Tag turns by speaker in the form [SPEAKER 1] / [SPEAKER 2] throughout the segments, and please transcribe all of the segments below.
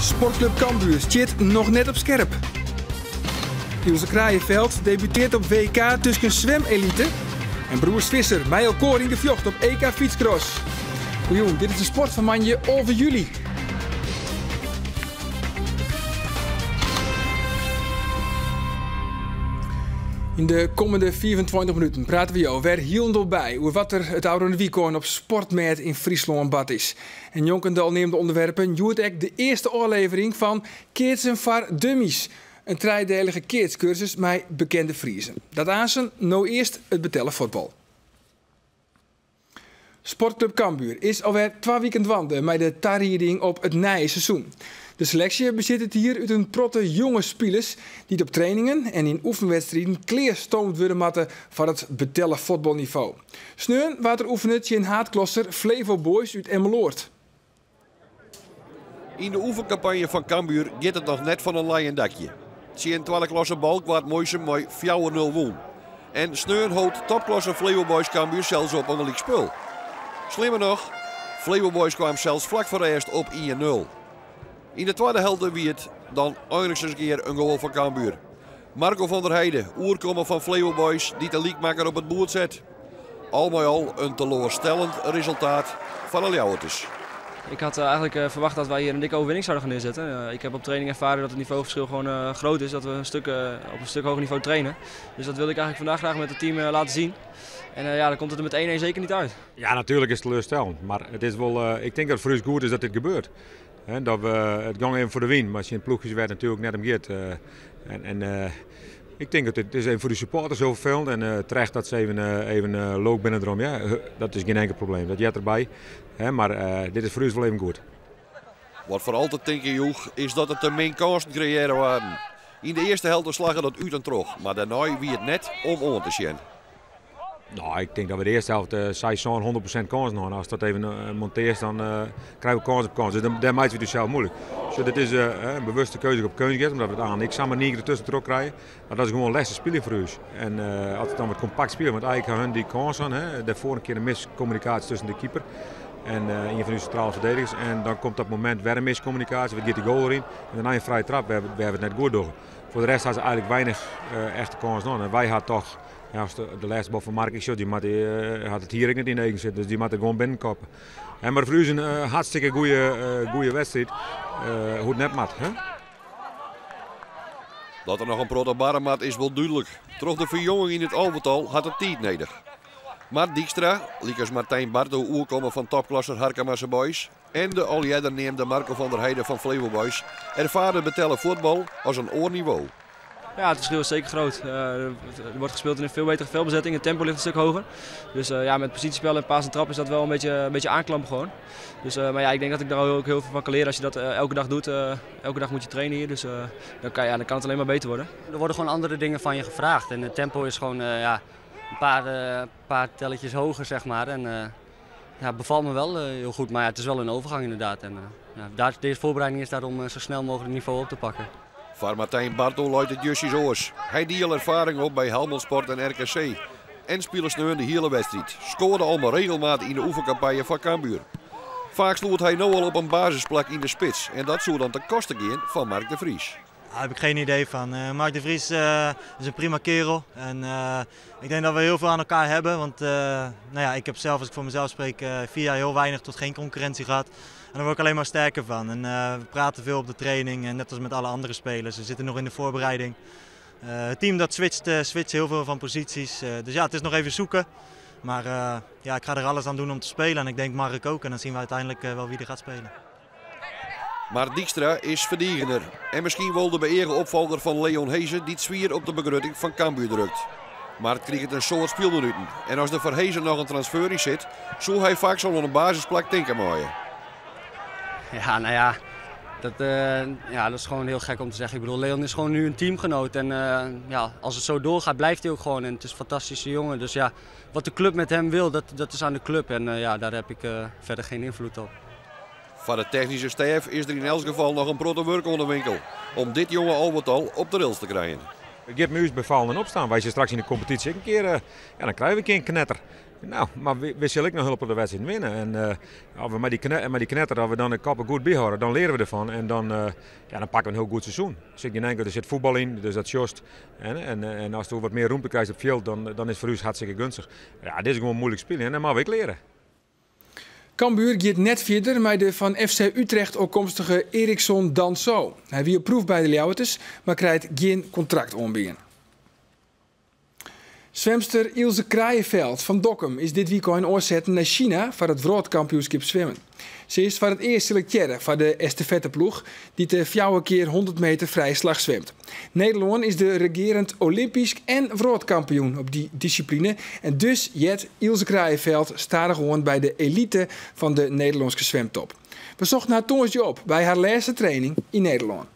[SPEAKER 1] Sportclub Cambuur stiet noch net op skerp. Ilse Kraaijeveld debuteert op WK tusken swimelite. En broers Visser mei elkoar yn gefjocht op EK fytscross. Goejûn, dit is de sport fan moandei 11 july. Yn de kommende 25 minuten prate we jo wer hielendal by oer wat der it ôfrûne wykein op sportmêd yn Fryslân bard is. En njonken de al neamde ûnderwerpen hjoed ek de earste ôflevering fan Keatsen foar Dummies. In trijedelige keatskursus mei bekende Friezen. Dat aansen, no earst it betelle fuotbal. Sportclub Cambuur is alwer twa wiken dwaande mei de tarieding op it nije seizoen. De seleksje bestiet dit jier út in protte jonge spilers dy't op trainingen en yn oefenwedstriden klearstoomd wurde moatte foar it betelle fuotbalnivo. Sneon waard der oefene tsjin haadklasser Flevo Boys út Emmeloord.
[SPEAKER 2] Yn de oefenkampanje fan Cambuur giet it noch net fan in leien dakje. Tsjin twadde klasse Balk waard muoisum mei fjouwer-nul wûn. En sneon hold topklasse Flevo Boys Cambuur sels op in gelyk spul. Slimmer noch, Flevo Boys kwaam sels flak foar rêst op ien-nul. Yn de twadde helte wie it dan einliks ris in kear in goal foar Cambuur. Marco van der Heide, oerkommer fan Flevo Boys, dy't de lykmakker op it boerd set. Al mei al in teloarstellend resultaat foar de Ljouwerters.
[SPEAKER 3] Ik had eigenlijk verwacht dat wij hier een dikke overwinning zouden gaan neerzetten. Ik heb op training ervaren dat het niveauverschil gewoon groot is, dat we op een stuk hoger niveau trainen. Dus dat wilde ik eigenlijk vandaag graag met het team laten zien. En dan komt het er met 1-1 zeker niet uit.
[SPEAKER 4] Ja, natuurlijk is het teleurstellend, maar het is wel, ik denk dat het voor ons goed is dat dit gebeurt. Hè, dat we, het ging even voor de win, maar zijn ploegjes werd natuurlijk net om giet. En ik denk dat het is even voor de supporters heel vervelend en terecht dat ze even loop binnen erom. Ja, dat is geen enkel probleem, dat jet erbij. Hè, maar dit is voor ons wel even goed.
[SPEAKER 2] Wat vooral te denken joeg, is dat het de min kansen creëren waren. In de eerste helft slagen dat uit en terug, maar daarna wie het net om oor te zien.
[SPEAKER 4] Ik denk dat we de eerste helft zij zo'n 100% kansen hadden. Als dat even monteert, dan krijgen we kans op kans. Dus daar maken we het dus zelf moeilijk. Dus dit is een bewuste keuze op kunstgras, omdat we het aan niks samen niet ertussen terug krijgen. Maar dat is gewoon les te spelen voor ons. En als het dan wat compact spelen, want eigenlijk gaan hun die kans aan. Hè, daarvoor een keer een miscommunicatie tussen de keeper en een van uw centrale verdedigers. En dan komt dat moment weer een miscommunicatie, we gaan de goal erin. En daarna een vrije trap, we hebben het net goed door. Voor de rest hadden ze eigenlijk weinig echte kans nog. En wij hadden toch... Ja, als de laatste bal van Mark is, die moet, die had het hier ook niet in de eigen zitten, dus die moet er gewoon binnenkoppen. En maar voor u is een hartstikke goeie wedstrijd. Hoe het net mat, hè?
[SPEAKER 2] Dat er nog een protobarre mat is wel duidelijk. Troch de verjonging in het alvetal had het tijd nodig. Maar Dijkstra, liekers Martijn Barto oerkomen van topklasser Harkemase Boys en de al eerder neemde Marco van der Heijden van Flevo Boys ervaren betellen voetbal als een oorniveau.
[SPEAKER 3] Ja, het verschil is zeker groot. Er wordt gespeeld in een veel betere veldbezetting, het tempo ligt een stuk hoger. Dus met positiespel en paas en trap is dat wel een beetje aanklampen gewoon. Maar ik denk dat ik daar ook heel veel van kan leren als je dat elke dag doet. Elke dag moet je trainen hier, dus dan kan het alleen maar beter worden.
[SPEAKER 5] Er worden gewoon andere dingen van je gevraagd en het tempo is gewoon een paar telletjes hoger. En bevalt me wel heel goed, maar het is wel een overgang inderdaad. En deze voorbereiding is daar om zo snel mogelijk het niveau op te pakken.
[SPEAKER 2] Voor Martijn Barto luidt het Jussies oors. Hij deed ervaring op bij Helmond Sport en RKC. En speelde nu de hele wedstrijd. Scoorde al maar regelmatig in de oefencampagne van Cambuur. Vaak sloeg hij nu al op een basisplek in de spits. En dat zou dan ten koste gaan van Mark de Vries.
[SPEAKER 6] Daar heb ik geen idee van. Mark de Vries is een prima kerel. En ik denk dat we heel veel aan elkaar hebben. Want ik heb zelf, als ik voor mezelf spreek, 4 jaar heel weinig tot geen concurrentie gehad. En daar word ik alleen maar sterker van. En we praten veel op de training, en net als met alle andere spelers. We zitten nog in de voorbereiding. Het team dat switcht heel veel van posities. Dus het is nog even zoeken. Maar ik ga er alles aan doen om te spelen. En ik denk Mark ook. En dan zien we uiteindelijk wel wie er gaat spelen.
[SPEAKER 2] Maar Dijkstra is verdiegener. En misschien wel de beëerde opvolger van Leon Hese die het zwier op de begrutting van Cambuur drukt. Maar het kreeg het een soort speelminuten. En als de voor Hese nog een transfer in zit, zou hij vaak zo een basisplek tinken mooien.
[SPEAKER 5] Ja, nou ja, dat ja, dat is gewoon heel gek om te zeggen. Leon is gewoon nu een teamgenoot en als het zo doorgaat, blijft hij ook gewoon. En het is een fantastische jongen. Dus wat de club met hem wil, dat is aan de club. En daar heb ik verder geen invloed op.
[SPEAKER 2] Voor de technische staf is er in elk geval nog een protte werk onder de winkel. Om dit jonge Albertal op de rails te krijgen.
[SPEAKER 4] Ik heb me bevallen en opstaan. Wij zijn straks in de competitie een keer, ja, dan krijgen we een keer een knetter. No, mar we sille ek noch hiel protte wedstriden winne. En as we mei dy mei dy knetter, as we dan de koppen goed byhâlde, dan leare we derfan en dan, ja, dan pakke we in hiel goed seizoen. Der sit gjin enkel, der sit fuotbal yn, dus dat sjochst. En, en, en ast wat mear rûmte krijst op it fjild, dan, dan is it foar ús hartstikke gunstig. Ja, dit is gewoan muoilik spyljen en dat moatte we ek leare.
[SPEAKER 1] Cambuur giet net fierder mei de fan FC Utrecht ôfkomstige Eriksson Danso. Hy wie op proef by de Ljouwerters, mar krijt gjin kontrakt oanbean. Swimster Ilse Kraaijeveld fan Dokkum is dit wykein ôfsetten nei China foar it wrâldkampioenskip swimmen. Se is foar it earst selektearre foar de estafetteploech, dy't de fjouwer kear 100 meter frije slach swimt. Nederlân is de regearend Olympysk en wrâldkampioen op dy dissipline en dus heart Ilse Kraaijeveld stadichoan by de elite fan de Nederlânske swimtop. We sochten har tongersdei op by har lêste training yn Nederlân.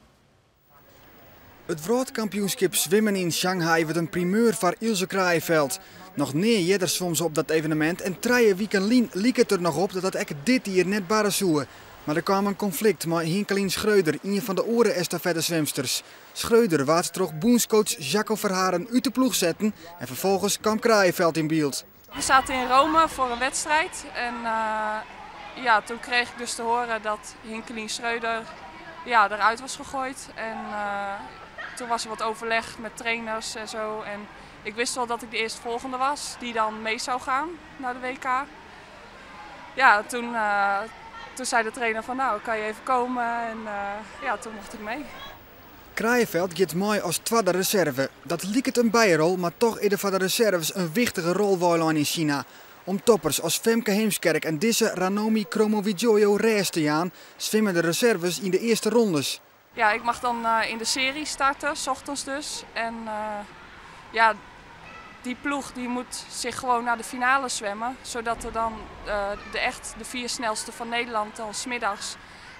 [SPEAKER 7] It wrâldkampioenskip swimmen yn Shanghai wurdt in primeur foar Ilse Kraaijeveld. Noch nea earder swom se op dat evenemint en trije wiken lyn like it der noch op dat dat ek dit jier net barre soe. Mar der kaam in konflikt mei Hinkelien Schreuder, ien fan de oare estafetteswimsters. Schreuder waard troch bûnscoach Jacco Verhaeren út de ploech setten en ferfolgens kaam Kraaijeveld yn byld.
[SPEAKER 8] We zaten in Rome voor een wedstrijd en ja, toen kreeg ik dus te horen dat Hinkelien Schreuder ja, eruit was gegooid. En toen was er wat overleg met trainers en zo. En ik wist wel dat ik de eerstvolgende was die dan mee zou gaan naar de WK. Ja, toen, toen zei de trainer van nou, kan je even komen? En ja, toen mocht ik mee.
[SPEAKER 7] Kraaijeveld giet mei as twadde reserve. Dat liket in byrol, mar dochs is der foar de reserves in wichtige rol weilein yn China. Om toppers as Femke Heemskerk en dizze Ranomi Kromowidjojo rêst te jaan, swimme de reserves yn de earste rondes.
[SPEAKER 8] Ja, ik mag dan in de serie starten, 's ochtends dus. En ja, die ploeg die moet zich gewoon naar de finale zwemmen. Zodat er dan de echt de vier snelste van Nederland dan 's middags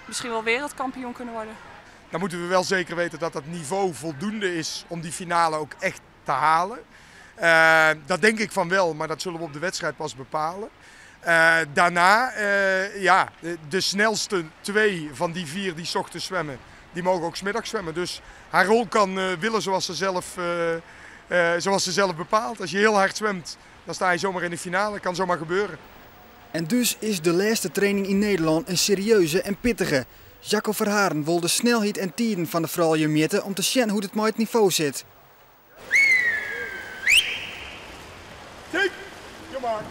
[SPEAKER 8] misschien wel wereldkampioen kunnen worden.
[SPEAKER 9] Dan moeten we wel zeker weten dat dat niveau voldoende is om die finale ook echt te halen. Dat denk ik van wel, maar dat zullen we op de wedstrijd pas bepalen. Daarna, ja, de snelste twee van die vier die 's ochtends zwemmen, die mogen ook 's middags zwemmen. Dus haar rol kan willen zoals ze zelf bepaalt. Als je heel hard zwemt, dan sta je zomaar in de finale. Kan zomaar gebeuren.
[SPEAKER 7] En dus is de lêste training yn Nederlân in serieuze en pittige. Jacco Verhaeren wol de snelheid en tiden fan de froulju mjitte om te sjen hoe't it mei it nivo sit.
[SPEAKER 9] Take your mark.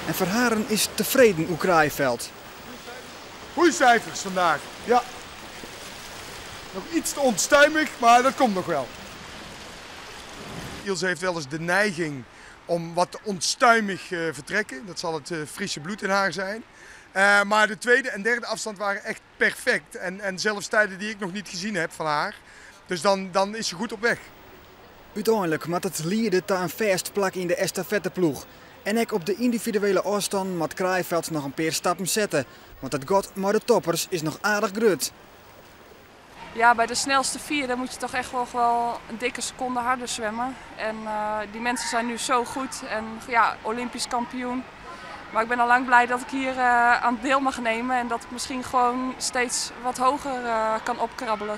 [SPEAKER 7] En Verhaeren is tefreden oer Kraaijeveld.
[SPEAKER 9] Goeie cijfers vandaag, ja. Nog iets te onstuimig, maar dat komt nog wel. Ilse heeft wel eens de neiging om wat onstuimig vertrekken. Dat zal het Friese bloed in haar zijn. Maar de tweede en derde afstand waren echt perfect. En zelfs tijden die ik nog niet gezien heb van haar. Dus dan is ze goed op weg.
[SPEAKER 7] Uteinlik moat it liede ta in fêst plak yn de estafetteploech. En ek op de yndividuele ôfstân moat Kraaijeveld noch in pear stappen sette. Want it gat mei de toppers is noch aardich grut.
[SPEAKER 8] Ja, bij de snelste vier dan moet je toch echt wel een dikke seconde harder zwemmen. En die mensen zijn nu zo goed en ja, olympisch kampioen. Maar ik ben al lang blij dat ik hier aan deel mag nemen en dat ik misschien gewoon steeds wat hoger kan opkrabbelen.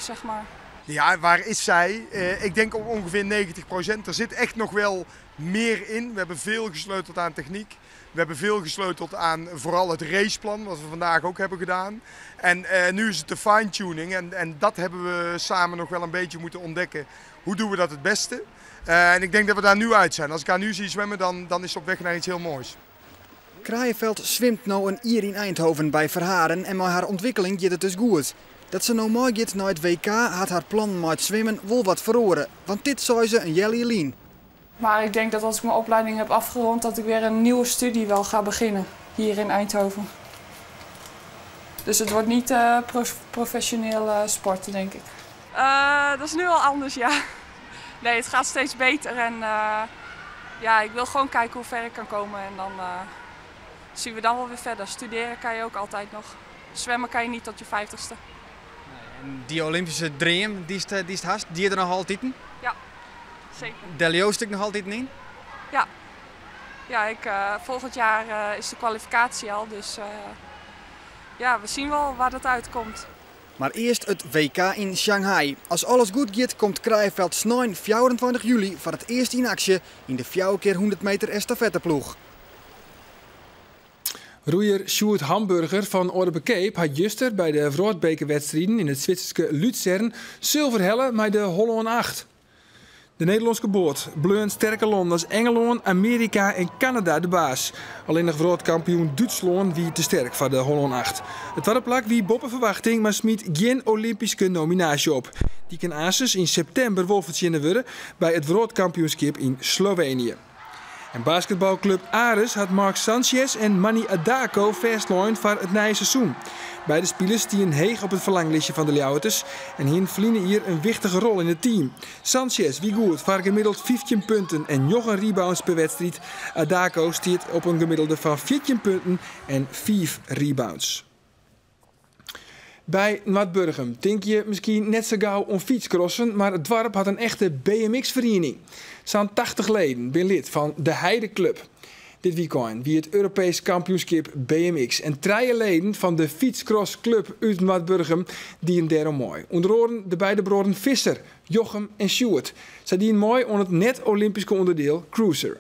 [SPEAKER 9] Ja, waar is zij? Ik denk op ongeveer 90%. Er zit echt nog wel meer in. We hebben veel gesleuteld aan techniek. We hebben veel gesleuteld aan vooral het raceplan, wat we vandaag ook hebben gedaan. En nu is het de fine-tuning en dat hebben we samen nog wel een beetje moeten ontdekken. Hoe doen we dat het beste? En ik denk dat we daar nu uit zijn. Als ik haar nu zie zwemmen, dan is ze op weg naar iets heel moois.
[SPEAKER 7] Kraaijeveld swimt no in jier yn Eindhoven by Verhaeren en mei har ûntwikkeling giet it dus goed. Dat se no meigiet nei it WK hat har plan mei it swimmen wol wat feroare, want dit sei se in healjier lyn.
[SPEAKER 8] Maar ik denk dat als ik mijn opleiding heb afgerond, dat ik weer een nieuwe studie wel ga beginnen hier in Eindhoven. Dus het wordt niet professioneel sporten, denk ik. Dat is nu al anders, ja. Nee, het gaat steeds beter en ja, ik wil gewoon kijken hoe ver ik kan komen en dan zien we dan wel weer verder. Studeren kan je ook altijd nog. Zwemmen kan je niet tot je 50ste.
[SPEAKER 7] En dy Olympische dream dy'tst, dy'tst hast, dy der noch altyd?
[SPEAKER 8] Ja, zeker.
[SPEAKER 7] Dêr leaust ek noch altyd yn?
[SPEAKER 8] Ja. Ja, volgend jaar is de kwalificatie al, dus ja, we zien wel waar dat uitkomt.
[SPEAKER 7] Mar earst it WK yn Shanghai. As alles goed giet komt Kraaijeveld snein 24 july foar it earst yn aksje yn de fjouwer kear 100 meter estafetteploech.
[SPEAKER 1] Roeier Sjoerd Hamburger fan Oarderbekeap hat juster by de wrâldbekerwedstriden yn it Switserske Luzern sulver helle mei de Hollân 8. De Nederlânske boat bleaun sterke lannen as Engelân, Amearika en Kanada de baas. Allinnich wrâldkampioen Dútslân wie te sterk foar de Hollân 8. It twadde plak wie boppe ferwachting, mar smiet gjin Olympyske nominaasje op. Dy kin aansens yn septimber wol fertsjinne wurde by it wrâldkampioenskip yn Slovenië. En basketbalklup Aris hat Mark Sanchez en Manny Adako fêstlein foar it nije seizoen. Beide spilers stienen heech op it ferlanglistje fan de Ljouwerters en hienen ferline jier in wichtige rol yn it team. Sanchez wie goed foar gemiddeld 15 punten en njoggen rebounds per wedstriid. Adako stiet op in gemiddelde fan 14 punten en 5 rebounds. By Noardburgum tinke je miskien net sa gau oan fytskrossen, mar it doarp hat in echte BMX-feriening. Sa'n 80 leden binne lid fan de Heideklup. Dit wykein wie it Europeesk kampioenskip BMX en trije leden fan de fytskrossklub út Noardburgum dienen dêroan mei. Under oaren de beide bruorren Visser, Jochem en Sjoerd. Sy dienen mei oan it net-Olympyske ûnderdiel Cruiser.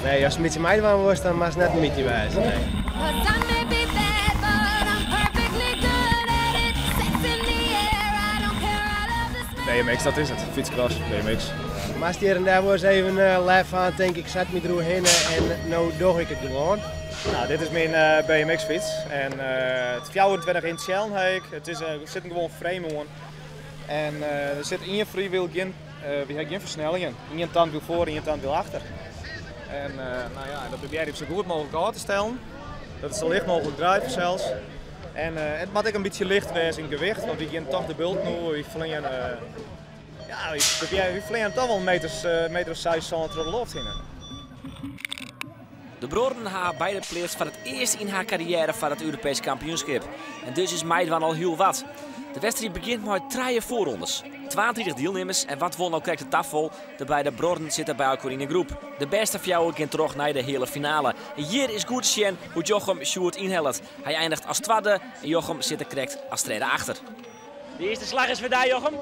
[SPEAKER 10] Nee, ast in bytsje meidwaan wolst, dan moatst net in bytsje wêze. Nee.
[SPEAKER 11] BMX, dat is it. Fytscross, BMX.
[SPEAKER 10] Moatst hjir en dêr wolris even lef ha, tink ik, set my deroerhinne en no doch ik it gewoan.
[SPEAKER 11] Nou, dit is myn BMX-fyts en it 24 inch tsjellen ha ik. It is, der sit in gewoan frame oan en der sit ien freewheel, gjin, wy ha gjin fersnellingen. Ien tandwiel foar, ien tandwiel achter. En nou ja, dat probearje ik sa goed mooglik ôf te stellen. Dat it sa licht mooglik draait fansels. En it moat ek in bytsje licht wêze yn gewicht, want wy gean toch de bulten oer. Wy fleane, ja, wy probearje, wy fleane toch wol meters, meter of seis, sân troch de loft hinne.
[SPEAKER 12] De bruorren ha har beide pleatst foar it earst yn har karriêre foar it Europeesk kampioenskip. En dus is meidwaan al hiel wat. De wedstriid begjint mei trije foarrondes. 32 dielnimmers en wat wol no krekt it tafal, de beide bruorren sitte by elkoar yn in groep. De bêste fjouwer gean troch nei de heale finale. En hjir is goed te sjen hoe't Jochem Sjoerd ynhellet. Hy eindigt as twadde en Jochem sit der krekt as tredde achter. De earste slach is foar dy, Jochem.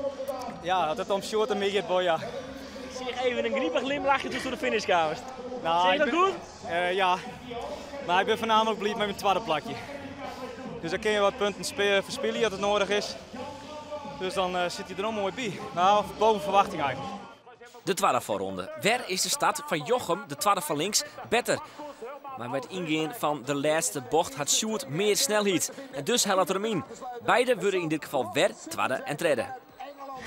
[SPEAKER 11] Ja, as it om Sjoerd en my giet, wol ja.
[SPEAKER 12] Ik seach even in gripich glimlachje doe'tst oer de finish kaamst.
[SPEAKER 11] Nou,
[SPEAKER 12] Seach
[SPEAKER 11] ik
[SPEAKER 12] dat
[SPEAKER 11] bin
[SPEAKER 12] goed?
[SPEAKER 11] Ja, mar ik bin foarnaamlik bliid mei myn twadde plakje. Dus dan kinne je wat punten ferspylje as it noadich is. Dus dan sit je der noch moai by. Nou, boven verwachting eigenlijk.
[SPEAKER 12] De twadde foarronde. Wer is de start fan Jochem, de twadde fan links, better. Mar by it yngean fan de lêste bocht hat Sjoerd mear snelheid. En dus hellet er him yn. Beide wurde yn dit gefal wer twadde en tredde.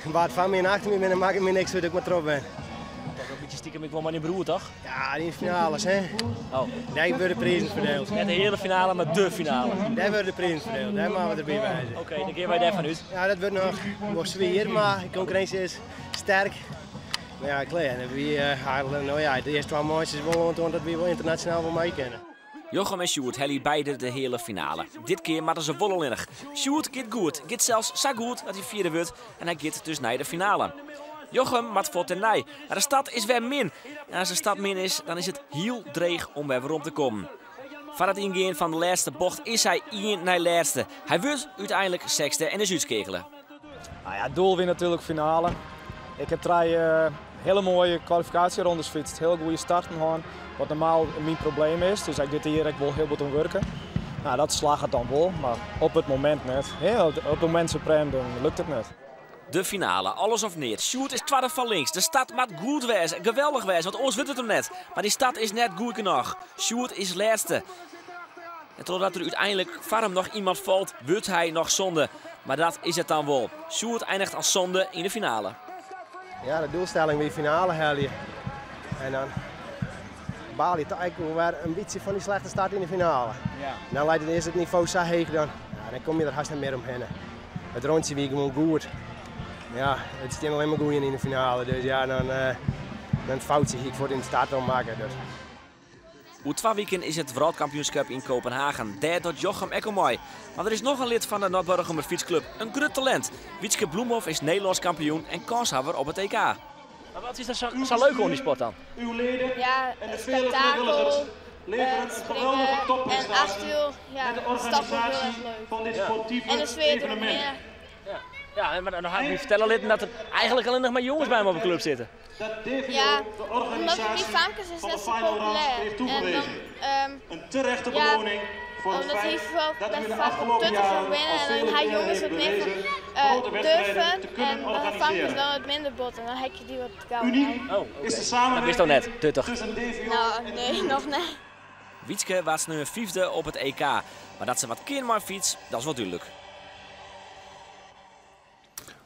[SPEAKER 10] Wa't foar my en achter my binne, makket my niks út, ik mar troch bin.
[SPEAKER 12] Toch in bytsje stikem ek wol mei dyn broer, toch?
[SPEAKER 10] Ja, yn de finales, hè.
[SPEAKER 12] Oh.
[SPEAKER 10] Dêr wurde de prizen ferdield.
[SPEAKER 12] Net de heale finale, mar de finale.
[SPEAKER 10] Dêr wurde de prizen ferdield, dêr moatte we derby wêze.
[SPEAKER 12] Oké, dan gean wy dêrfan út.
[SPEAKER 10] Ja, dat wurdt noch wol swier, mar de konkurrinsje is sterk. Mar ja, klear. En wy ha, no ja, de earste twa manches wol oantoand dat wy wol ynternasjonaal wol mei kinne.
[SPEAKER 12] Jochem en Sjoerd helje beide de heale finale. Dit kear moatte se wol allinnich. Sjoerd giet goed, giet sels sa goed dat hy fjirde wurdt en hy giet dus nei de finale. Jochem moat fuort dêrnei, mar de start is wer min. En as de start min is, dan is it hiel dreech om wer werom te kommen. Foar it yngean fan de lêste bocht is hy ien nei lêste. Hy wurdt úteinlik sechsde en is útskeakele.
[SPEAKER 11] Nou ja, het doel wie natuerlik finale. Ik ha trije hiele moaie kwalifikaasjerondes fytst, hiele goede starten hân, wat normaal myn probleem is. Dus ik dit jier ek wol hiel bot oan wurke. Nou, dat slagget dan wol, mar op it momint net. Op it momint suprême dan lukt it net.
[SPEAKER 12] De finale, alles of neat. Sjoerd is twadde fan links. De start moat goed wêze, geweldich wêze, want oars wurdt it him net. Mar dy start is net goed genôch. Sjoerd is lêste. En trochdat der úteinlik foar him noch iemand falt, wurdt hy noch sânde. Mar dat is it dan wol. Sjoerd eindigt as sânde yn de finale.
[SPEAKER 10] Ja, de doelstelling wie finale helje. En dan baal je toch eigenlijk wel weer een beetje van die slechte start in de finale.
[SPEAKER 11] Ja.
[SPEAKER 10] En dan leit it earst it nivo sa heech, dan, ja, dan kom je der hast net mear omhinne. It rûntsje wie gewoan goed. Ja, it stean allinne mar goeien yn de finale, dus ja, dan. In foutsje hie ik fuort yn de start al makke. Dus.
[SPEAKER 12] Oer twa wiken is it wrâldkampioenskip yn Kopenhagen. Dêr docht Jochem ek oan mei. Mar der is noch in lid fan de Noardburgumer fytsklup, in grut talint. Wietske Bloemhof is Nederlânsk kampioen en kânshawwer op it EK.
[SPEAKER 3] Mar wat is der sa leuk oan dy sport dan?
[SPEAKER 13] Ja, it spektakel, it springen en achtwiel, ja, stappen hiel erch leuk. En de sfear deromhinne.
[SPEAKER 3] Ja, mar dan ha ik my fertelle litten dat der eigenlik allinnich mar jonges by him op de klup sitte.
[SPEAKER 13] Ja, omdat by famkes is net sa populêr. En dan, ja, omdat hy foaral best faak op tuttiger binne en dan ha jonges wat mear fan durven en dan ha famkes dan wat minder bot en dan hek je dy wat gau ôf.
[SPEAKER 3] Oh, oké. Dat bist do net, tuttich?
[SPEAKER 13] No, nee, noch net.
[SPEAKER 12] Wietske waard sneon fyfde op it EK. Mar dat se wat kin mei fyts, dat is wol dúdlik.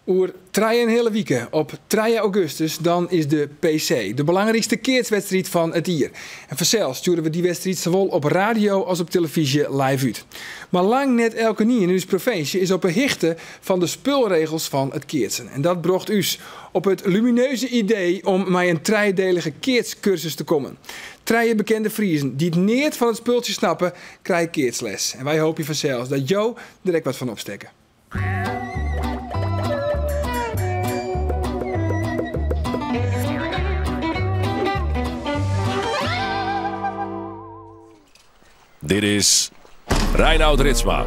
[SPEAKER 1] Oer trijenheale wike, op trije augustus, dan is de PC, de belangrykste keatswedstriid fan it jier. En fansels stjoere we dy wedstriid sawol op radio as op telefyzje live út. Mar lang net elkenien yn ús provinsje is op 'e hichte fan de spulregels fan it keatsen. En dat brocht ús op it lumineuze idee om mei in trijedelige keatskursus te kommen. Trije bekende Friezen dy't neat fan it spultsje snappe, krije keatsles. En wy hoopje fansels dat jo der ek wat fan opstekke.
[SPEAKER 2] Dit is Reinout Ritsma.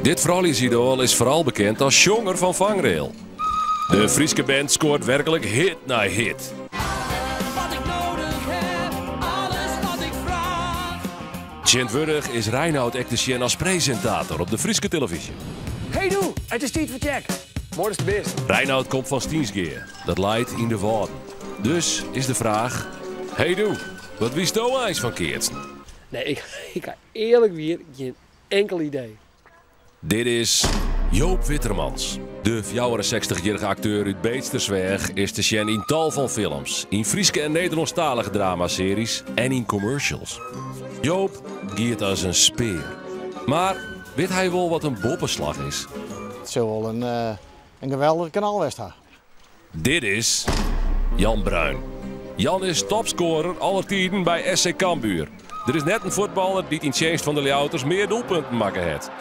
[SPEAKER 2] Dit frouljusidoal is foaral bekend as sjonger fan Vangrail. De Fryske band skoart werklik hit nei hit. Tsjintwurdich is Reinout ek te sjen as presintator op de Fryske televyzje.
[SPEAKER 14] Hey doe, it is tiid foar Tsjek. Moai datst der bist.
[SPEAKER 2] Reinout komt fan Stynsgea, dat leit yn de Wâlden. Dus is de fraach, hey doe, wat witsto eins fan keatsen?
[SPEAKER 14] Nee, ik, ik ha earlik wier gjin inkel idee.
[SPEAKER 2] Dit is Joop Wittermans. De 64-jierrige akteur út Beetstersweach is te sjen yn tal fan films, yn Fryske en Nederlânsktalige dramasearjes en yn commercials. Joop giet as in spear. Mar wit hy wol wat in boppeslach is?
[SPEAKER 15] It sil wol in, eh, in geweldige knal west ha.
[SPEAKER 2] Dit is Jan Bruin. Jan is topskoarer aller tiden by SC Cambuur. Der is net in fuotballer dy't yn tsjinst fan de Ljouwerters mear doelpunten makke hat.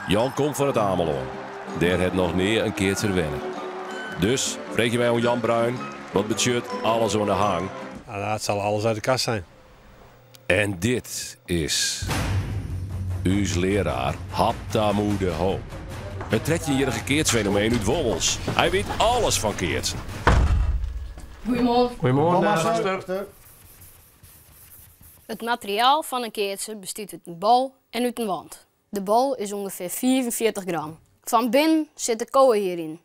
[SPEAKER 2] Jan komt fan It Amelân. Dêr hat noch nea in keatser wenne. Dus freegje wy oan Jan Bruin, wat betsjut alles oan de hang?
[SPEAKER 16] Nou, het zal alles uit de kast zijn.
[SPEAKER 2] En dit is ús learaar Habtamu de Hoop. It trettjinjierrige keatsfenomeen út Wommels. Hy wit alles fan keatsen.
[SPEAKER 17] Goeiemoarn.
[SPEAKER 16] Goeiemoarn, master.
[SPEAKER 17] It materiaal fan in keatser bestiet út in bal en út in want. De bal is ûngefear 45 gram. Fan binnen sit de koaihier yn.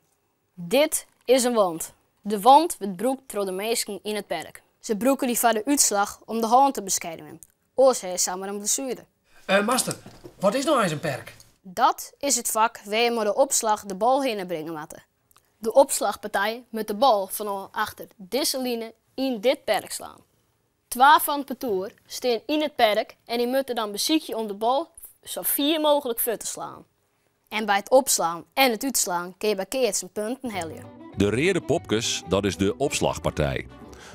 [SPEAKER 17] Dit is in want. De want wurdt brûkt troch de minsken yn it perk. Se brûke dy foar de útslach om de hân te beskermjen, oars ha je samar in blessuere.
[SPEAKER 14] Eh, master, wat is no eins in perk?
[SPEAKER 17] Dat is it fak wêr je mei de opslach de bal hinne bringe moatte. De opslachpartij moat de bal fanôf achter dizze line yn dit perk slaan. Twa fan it partoer stean yn it perk en dy moatte dan besykje om de bal sa fier mooglik fuort te slaan. En by it opslaan en it útslaan kin je by keatsen punten helje.
[SPEAKER 2] De reade popkes, dat is de opslachpartij.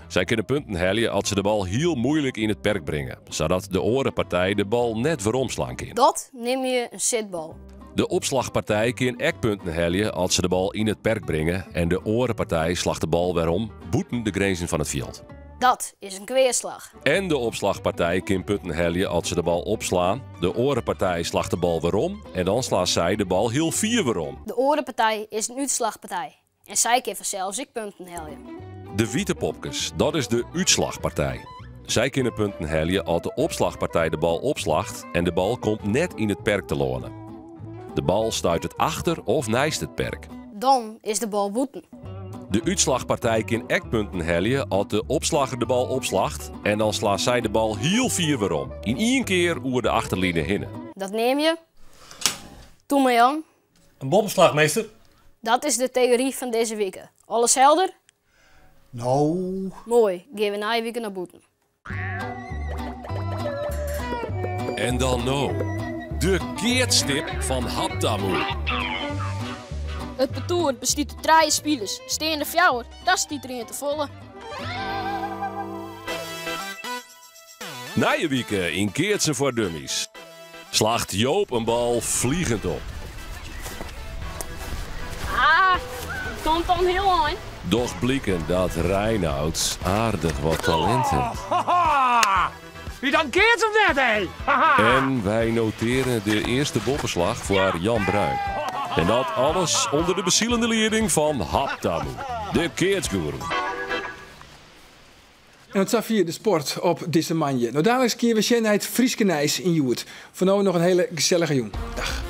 [SPEAKER 2] Sy kinne punten helje as se de bal hiel muoilik yn it perk bringe, sadat de oare partij de bal net weromslaan kin.
[SPEAKER 17] Dat neame je in sitbal.
[SPEAKER 2] De opslachpartij kin ek punten helje as se de bal yn it perk bringe en de oare partij slacht de bal werom bûten de grinzen fan it fjild.
[SPEAKER 17] Dat is in kweaslach.
[SPEAKER 2] En de opslachpartij kin punten helje as se de bal opslaan. De oare partij slacht de bal werom en dan slaan sy de bal hiel fier werom.
[SPEAKER 17] De oare partij is in útslachpartij en sy kin fansels ek punten helje.
[SPEAKER 2] De wite popkes, dat is de útslachpartij. Sy kinne punten helje as de opslachpartij de bal opslacht en de bal komt net yn it perk telâne. De bal stuitet achter of neist it perk.
[SPEAKER 17] Dan is de bal bûten.
[SPEAKER 2] De útslachpartij kin ek punten helje as de opslagger de bal opslacht en dan slaan sy de bal hiel fier werom, yn ien kear oer de achterline hinne.
[SPEAKER 17] Dat neam je? Toe mar Jan.
[SPEAKER 16] In boppeslach, meester.
[SPEAKER 17] Dat is de teory fan dizze wike. Alles helder?
[SPEAKER 15] No.
[SPEAKER 17] Moai, gean we nije wike nei bûten.
[SPEAKER 2] En dan no, de keatstip fan Habtamu.
[SPEAKER 17] It partoer bestiet út trije spilers. Stean der fjouwer, dan stiet der ien te folle.
[SPEAKER 18] Nije wike yn Keatsen foar Dummies. Slacht Joop in bal vliegend op.
[SPEAKER 17] Ah, komt dan heel ein.
[SPEAKER 18] Docht bliken dat Reinoud aardich wat talint hat.
[SPEAKER 14] Wie dan keats of net, hé?
[SPEAKER 18] En wy notearje de earste boppeslach foar Jan Bruin. En dat alles ûnder de besielende lieding fan Habtamu, de keatsgoeroe.
[SPEAKER 1] En tot safier de sport op dizze moandei. No daliks kinne we sjen nei it Fryske nijs yn Hjoed. Foar no noch in hiele gesellige jûn. Dag.